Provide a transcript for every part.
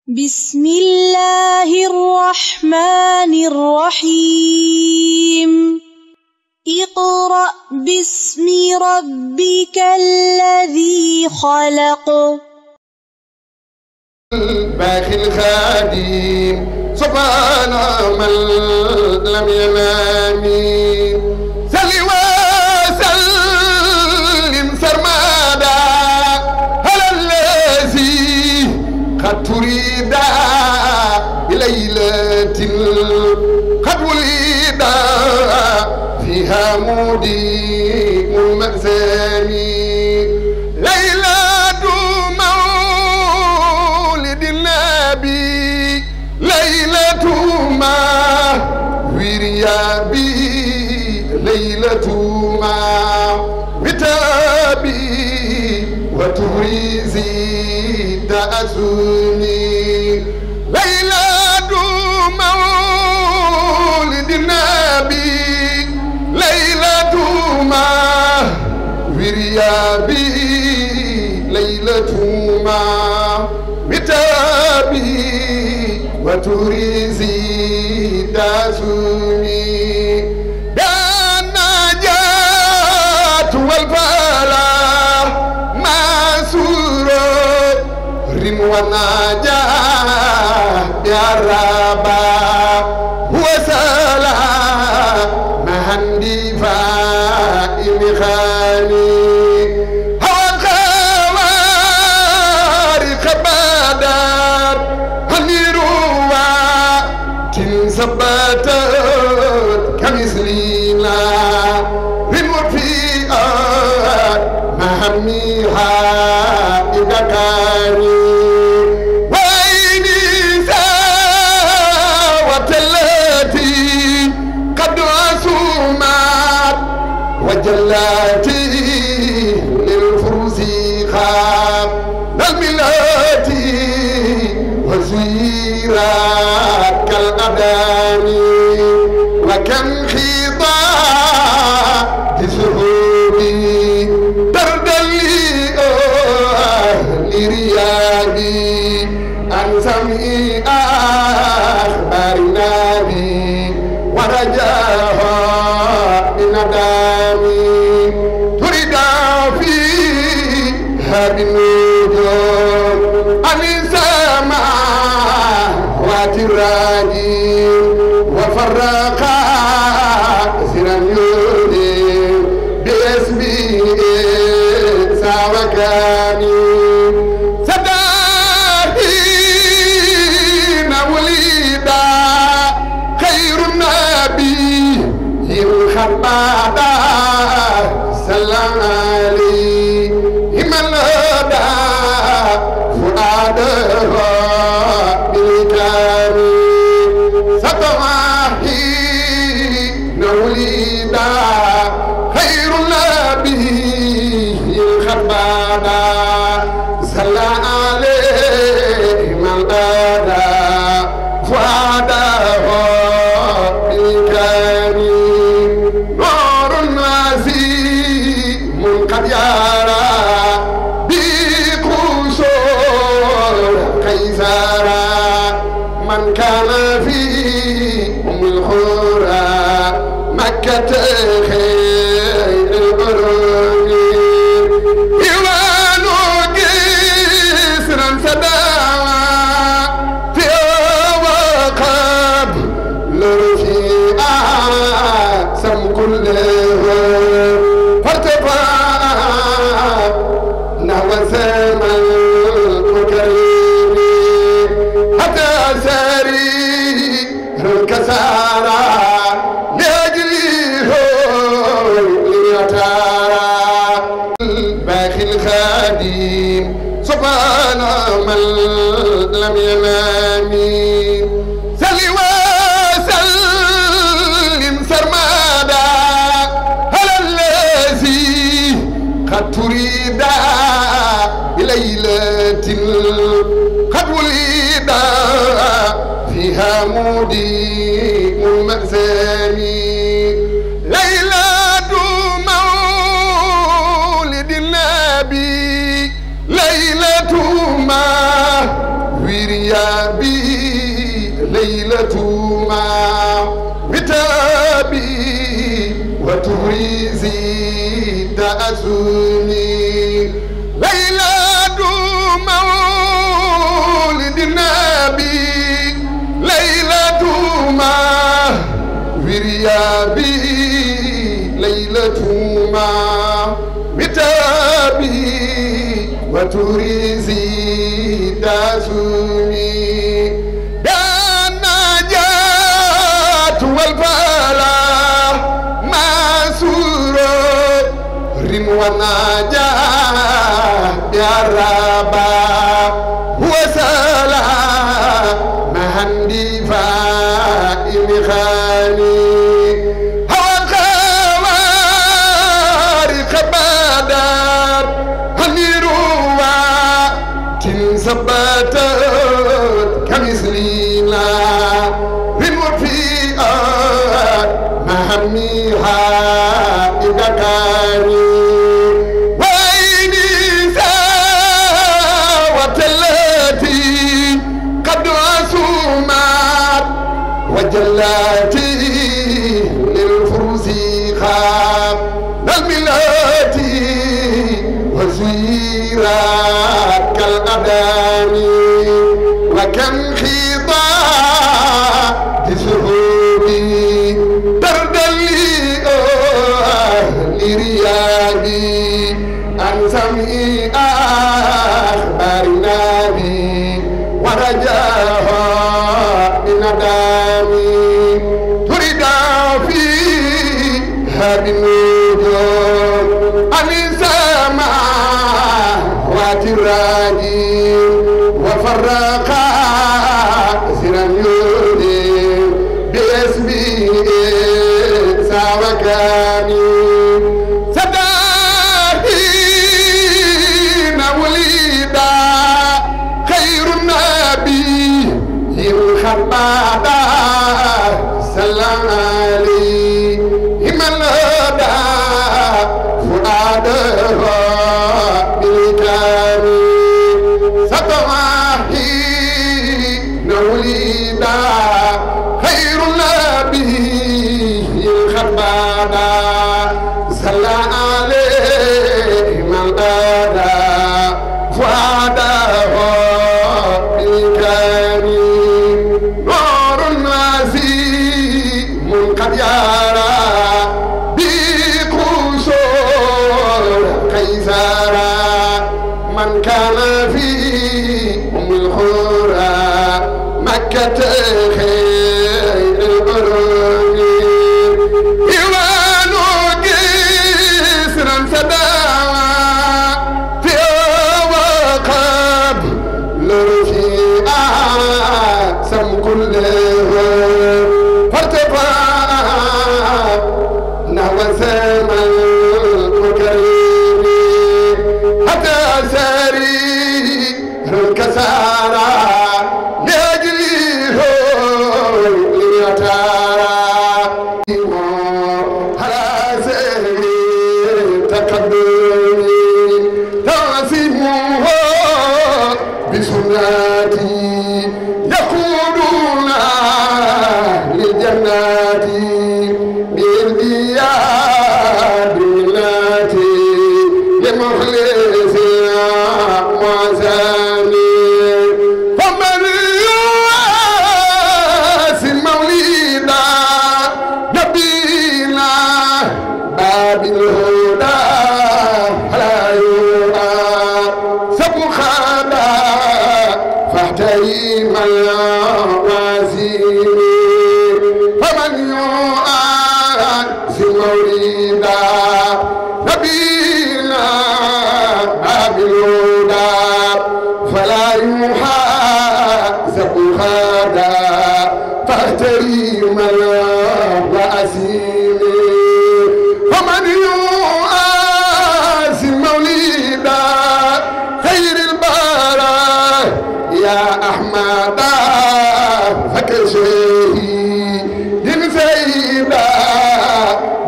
بسم الله الرحمن الرحيم اقرأ باسم ربك الذي خلق باخي الخادم سبحان من لم ينام سل وسلم سرمدا على الذي قد تريد بليلة قد ولد فيها موديم المأزام ليلة مولد النبي ليلة ما ويريابي ليلة ما وتابي وتهريزي تأزوني ليلة مولد النبي ليلة ما ويريابي ليلة ما وتابي وتريزي تأزوني دانا جات والفلاح ونجاة يا ربا وسلام مهندي فائم خالي هو الخوارق بدر هنيروا تنسبت كمثلنا بالوفيات مهميها إذا كانوا وجلاتي للفروز خاب الملات وزيرات كالأداني وكم خضاء تسهولي تردلي لرياضي عن سمعي أخبار نبي ورجاها ندامي تريد فيها بالنجوم عن السماوات الراجيم وفرقا سرا يودي باسمه ساوكاني سداهين وليدا خير النبي خبادا سلام عليه من لدى فؤاده بالكامل ستماهي نوليدا خير النبي خبادا سلام عليه من لدى فؤاده بالكامل قد يرى بقصور قيصرا من كان في أم القرى مكة خير القرون إيوان كسرا سداوى في وقب لرفيعا سم كله وسام المكرم حتى ساري الكسارى لأجله ليتارى باخي الخادم سبحان من لم ينام سل وسلم سرمدا على الذي قد تريد بليلة قد ولد فيها موديم المأزام ليلة مولد النبي ليلة ما ويريا زيد أزوني ليلة مولد النبي ليلة ما وريابي ليلة ما بتابي وتريزي تازوني دانا جات والفلاح ما سورة رم ونجاة يا ربا هو سلام مهندي فائم خاني ثبتت كمثلنا بالوفيء مهميها إذا كاني وعيني ساوت التي قد عصمت وجلاتي للفروس خاف للملاتي وزيرات كالأداني وكم خضاع تسهولي ترد لي لرياضي عن سمعي أخبار نبي ورجاها بندامي تريد فيها بالنجوم عن السماء واتراجي وفرقا سرا يودي باسمي ساوكاني سداهين وليدا خير النبي الخبادا سلام عليه من الهدى فؤاده نوليدا خير النبي الخبادا صلى عليه من أدى فؤاده بالكريم نور عظيم قد يرى بقصور قيصرا من كان في أم القرى مكة خير القرون إيوان جسرا سداوى في وقب لرفيعا سم كله فارتفع نحو السماء المكرم حتى سري الكسارى بسناتي يقولون للجنات بالديار بمناتي لمخلص وزاني فمن يواسي مولدا نبينا باب الهدى فلا يرى سبخانا فاحترم الوازين فمن يؤذي مولدا نبينا باب الهدى فلا يحاسب هذا فاحترم الوازين فمن يؤذي مولدا خير البراء يا أحمد فكشهيد سيدا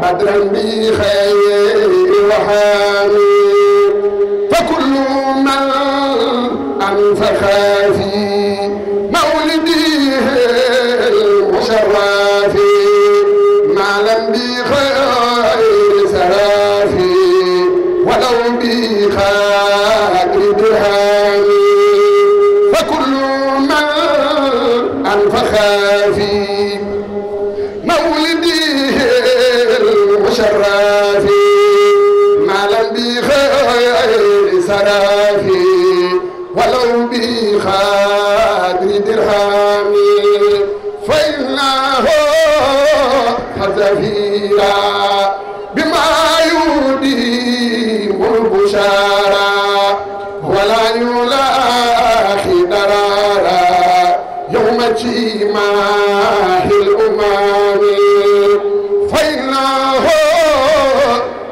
بدرا بخير وحامي فكل من أنفخ في مولده المشرف ما لم بخير سلام بخاطر درهم فكل من أنفخ في مولده المشرف مالا بخير سراف ولو بخاطر درهم فإنه حذفيرا بما يديم البشارى ولا يلاخي درارا يوم جماع الأمم فإنه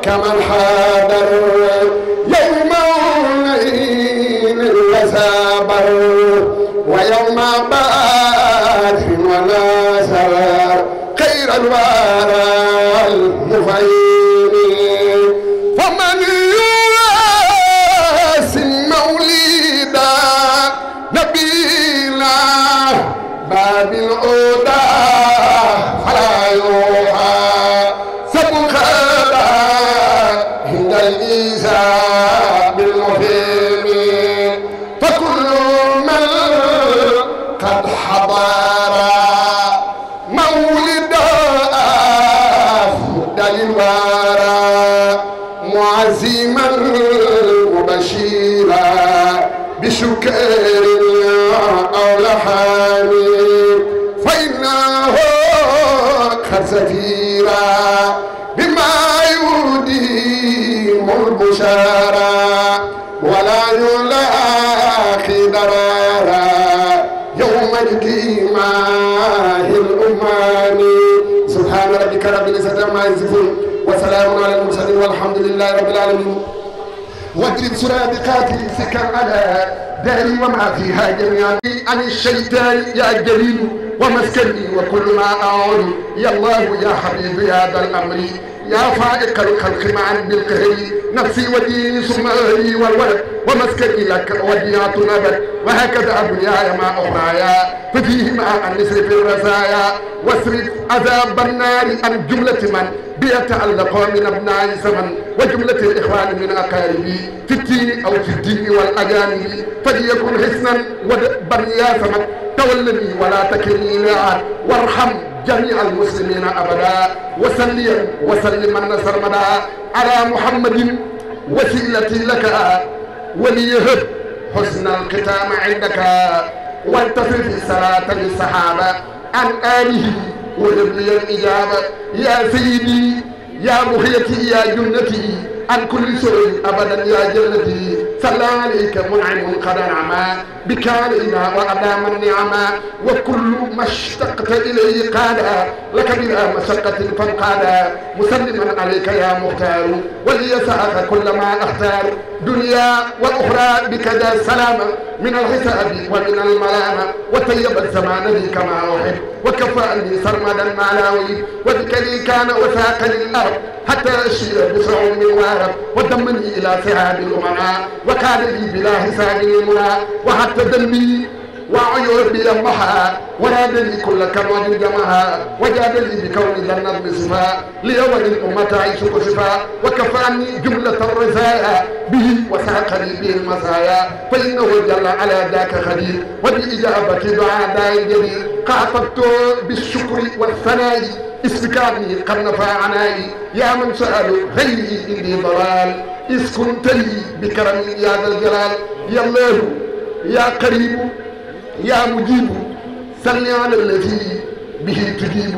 كمن حاضر يوم العين وسابر ويوم بدر وناصر خير الورى المفيد فمن يواسي مولدا نبينا باب الهدى فلا يوحى سبخنا عند الإيذاء بالمهم فكل من قد حضر مولد أفضل الورى معزما مبشرا بشكر أو لحام فإنه قد سفيرا بما يديم البشارى ولا يلاقي درارا يوم القيامة الأمم سبحان ربك رب العزة عما يصفون وسلام على المرسلين والحمد لله رب العالمين واضرب سرادقات سكر على داري وما فيها جميعا عن الشيطان يا جليل ومسكني وكل ما أعود يا الله يا حبيبي يا ذا الأمر يا فائق الخلق معا بالقهر نفسي وديني ثم أهلي والولد ومسكني لك وديعة أبد وهكذا أبنياي ما أخرايا ففيهما عن نسرف الرزايا واصرف عذاب النار عن جملة من بيتعلق من أبناء زمن وجملة الإخوان من أقاربي في الدين أو في الدين والأجانب فليكن حسنا وبريا زمن تولني ولا تكلني لعاد وارحم جميع المسلمين أبدا وسلم النصر مدى على محمد وسيلتي لك وليهب حسن الختام عندك وانتصر في الصلاة للصحابة عن آله ولبلي الإجابة يا سيدي يا مخيتي يا جنتي عن كل سوء أبدا يا جنتي صلى عليك منعم قد نعما بك علينا وأدام النعما وكل ما اشتقت إليه قادا لك بلا مشقة فانقادا مسلما عليك يا مختار وليسعك كل ما أختار دنيا وأخرى بك ذا السلام من الحساب ومن الملامة وطيب الزمان لي كما أحب وكفأني سرمدا ما لاوي وبك لي كان وساقني الأرض حتى أشير بسرع من وارب ودمني إلى سهاد الأمناء وكان لي بلا حساب المنى وحتى دمي وعيوبي المحى ونادني كل كرم جمعها وجادني بكون ذا النظم صفا لأول الأمة عيش صفا وكفاني جملة الرزايا به وساقني به المسايا فإنه جل على ذاك خدير وبإجابة دعاء داء جدير قاطبت بالشكر والثناء اسبكاني قد نفى عناي يا من سأل غيري إني ضلال إذ كنت لي بكرم يا ذا الجلال يا الله يا قريب يا مجيب صل على الذي به تجيب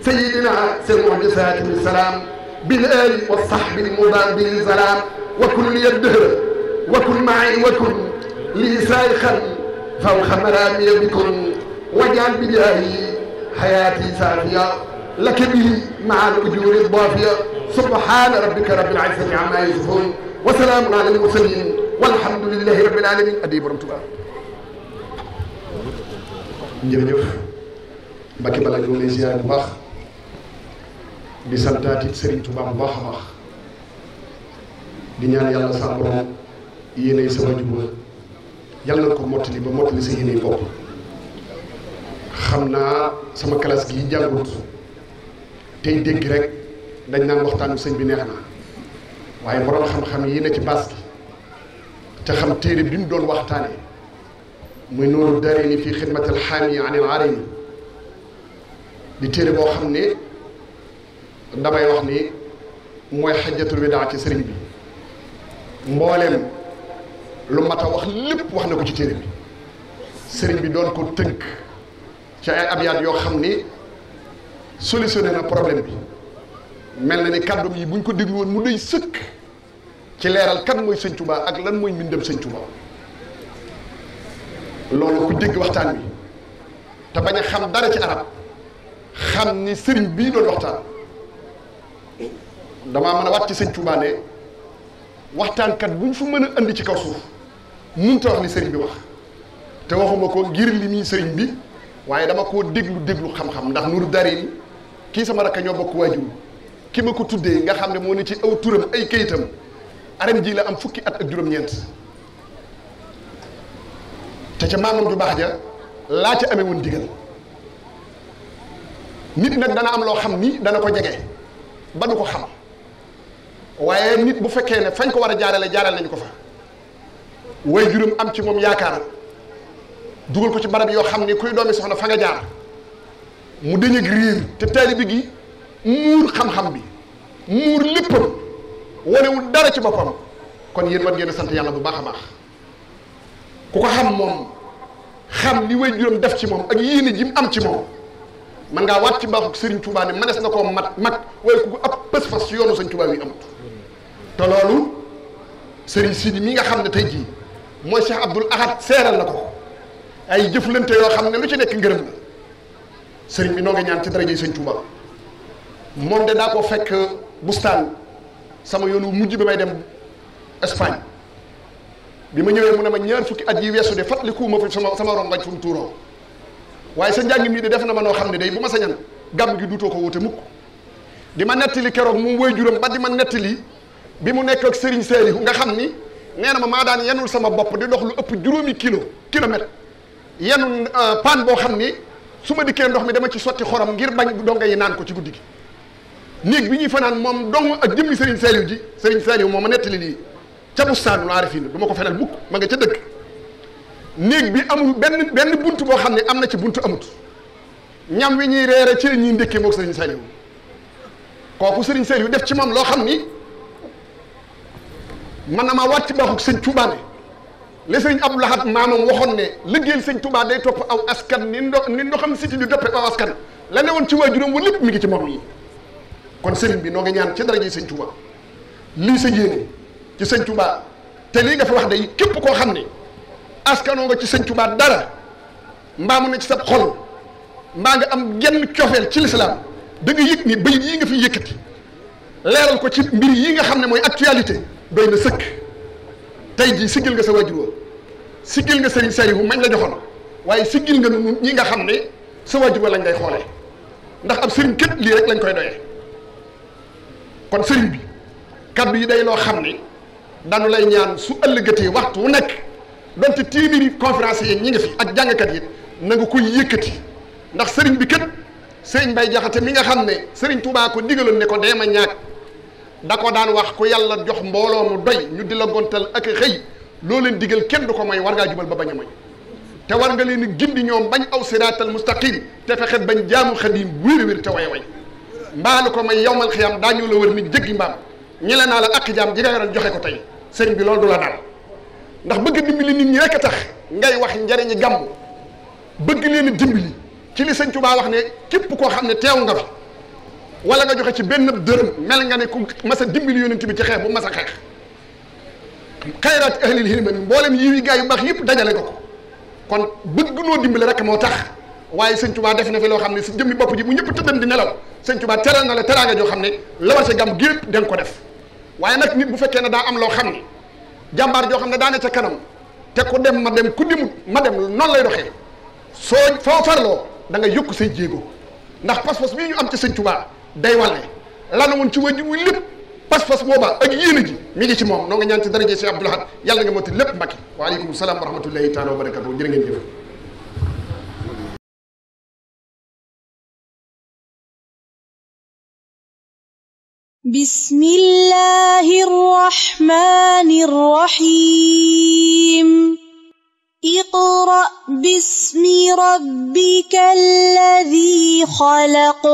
سيدنا سر معجزات السلام بالآل والصحب المضاد بالسلام وكن لي الدهر وكن معي وكن لي سائخا فوق مرامي بكن واجعل بجاهي حياتي سافية لك به مع الأجور الضافية سبحان ربك رب العزة عما يصفون وسلام على المرسلين والحمد لله رب العالمين أدي borom Tuubaa jërëjëf Mbacke Balla ñu lay ziar bu baax di santaat it Serigne Touba bu baax a baax di ñaan yàlla sa borom yéenay sama jubba yàlla na ko mottali ba mottali sa yéenay bopp xam naa sama classe gi jàngut tey dégg rek dañ naan waxtaanu sëñ bi neex na waaye borom xam-xam yi ne ci baas gi te xam téere bi mu doon waxtaane muy Nuuru Daarayni fii xidmatil xaami anil arayni di téere boo xam ne damay wax ni mooy xajjatul widaa ci sëriñ bi mbooleem lu mat a wax lépp wax na ko ci téere bi sëriñ bi doon ko tënk ci ay abyaat yoo xam ni solutionné na problème bi mel na ni kàddum yi buñ ko déglu woon mu doy sëkk ci leeral kan mooy sëñ Tuubaa ak lan mooy mbindam sëñ Tuubaa loolu ku dégg waxtaan bi te bañ a xam dara ci arab xam ni sëriñ bii doon waxtaan damaa mën a waat ci sëñ Tuubaa ne waxtaankat buñ fu mën a andi ci kaw suuf mënut a wax li sëriñ bi wax te waxuma ko ngir li muy sëriñ bi waaye dama koo déglu xam-xam ndax Nuuru Daarayni kii sama rakk ñoo bokk waajur ki ma ko tuddee nga xam ne moo ne ci aw turam ay kayitam aren ji la am fukki at ak juróom-ñeent te ca maamam ju baax ja laa ca amee woon digal nit nag dana am loo xam ni dana ko jege ba du ko xam waaye nit bu fekkee ne fañ ko war a jaarale nañu ko fa waajuram am ci moom yaakaar dugal ko ci barab yoo xam ni kuy doomi soxna fa nga jaar mu dëñ ak riir te taalibe gi muur xam-xam bi muur léppam wanewul dara ci boppam kon yéen war ngeen a sant yàlla bu baax a baax ku ko xam moom xam li waajuram def ci moom ak yéene ji mu am ci moom man ngaa waat ci baaxu Sëriñ Tuubaa ne manees na koo mag waaye ku ko ab pës fas ci yoonu Sëriñ Tuubaa wi amut te loolu Sëriñ Sidi mi nga xam ne tey jii mooy Cheikh Abdoul Ahad seeral na ko ay jëflante yoo xam ne lu ci nekk ngërëm la sëriñ bi noo ngi ñaan ci daraja Sëriñ Tuubaa moom de daa ko fekk bustaan sama yoonu mujj bi may dem Espagne bi ma ñëwee mu ne ma ñaar fukki at yi weesu de fàttaliku ma fi sama rongañ fu mu tuuroo waaye sa njàng mii de def na ma noo xam ne day bu ma sañan gàmm gi duutoo ko wute mukk di ma nettali keroog mu waajuram ba di ma nettali bi mu nekk ak Serigne Saliou nga xam ni nee na ma maa daan yenul sama bopp di dox lu ëpp juróomi kilomètre yenu paan boo xam ni su ma dikkee ndox mi dama ci sotti xorom ngir bañ donga yi naan ko ci guddi gi néeg bi ñuy fanaan moom dong ak jëmmi Serigne Saliou ji Serigne Saliou moo ma nettali lii ca bustaanul aarifiin du ma ko fenal mukk ma nga ca dëkk néeg bi amul benn bunt boo xam ne am na ci buntu amut ñam wi ñuy reere ci ñuy ndékkee mook Serigne Saliou kooku Serigne Saliou def ci moom loo xam ni man na maa waat ci baaxuk sëñ Touba ne le Serigne Abdou Lahad maamam waxoon ne liggéeyal sëñ Touba day topp aw askan ni ndoxam siti di doppe aw askan la ne woon ci waajuram wa lépp mi ngi ci moom yi kon Serigne bi noo ngi ñaan ci daraja sëñ Touba lii sa yéene ci sëñ Touba te lii nga fi wax day képp koo xam ne askanoo nga ci sëñ Touba dara mbaa mu ne ci sa xol mbaa nga am genn cofeel ci lislaam da nga yëg ni bayit yii nga fi yëkkati leeral ko ci mbir yi nga xam ne mooy actualité doy na sëkk tey jii siggil nga sa waajur wa siggil nga Serigne Saliou mañ la joxoon waaye siggil nga nu ñi nga xam ne sa waajur wa lañ ngay xoolee ndax ab sëriñ kët lii rek lañ koy doyee kon sëriñ bi kaddu yi day loo xam ne dañu lay ñaan su ëllëgatee waxtu wu nekk donte téeméeri conférence yi ñi nga fi ak jàngkat yi na nga koy yëkkati ndax sëriñ bi kat sëriñ Bay Jaxate mi nga xam ne sëriñ Tuubaa ko digaloon ne ko deema ñaag da ko daan wax ku yàlla jox mbooloo mu doy ñu di la gontal ak xëy loo leen digal kenn du ko mooy war ngaa jubal ba bañ a mooy te war nga leen gindi ñoom bañ aw siraatal mustaqim te fexe bañ jaamu xadim wér-wér te way mbaalu ko may yowmal xiyam daañu la wër nit jéggi mbaam ñele naa la ak jaam ji nga yoroon joxe ko tey sëriñ bi loolu du la daal ndax bëgg dimbali nit ñi rek a tax ngay wax njariñi gàmm bëgg leen dimbali ci li sëñ Tuubaa wax ne képp koo xam ne teew nga fi wala nga joxe ci benn dërëm mel nga ne ku mas a dimbali yonent bi ci xeex bu mas a xeex xayraat ahlil hilmani mboolem yi gaa yu baax yëpp dajale nga ko kon bëgg noo dimbali rek moo tax waaye sëñ Tuubaa def na fi loo xam ne si jëmmi bopp ji bu ñëpp tëddam di nelaw sëñ Tuubaa teral na la teraanga joo xam ne la war sa gàmm gépp da nga ko def waaye nag nit bu fekkee ne daa am loo xam ne jàmbaar joo xam ne daa ne ca kanam te ku dem ma dem ku dimut ma dem noonu lay doxee soo foo farloo da nga yokk say jéego ndax pas-pas bii ñu am ci sëñ Tuubaa day wàlle lana woon ci wajur wi lépp pas-pas booba ak yéene ji mi ngi ci moom noo nga ñaan ci daraje Cheikh Abdou Lahad yàlla nga motti lépp mbakki waaleykum salaam wa rahmatullahi taala wa barakatuh jërë ngeen jëf bismillahir باسم ربك الذي خلق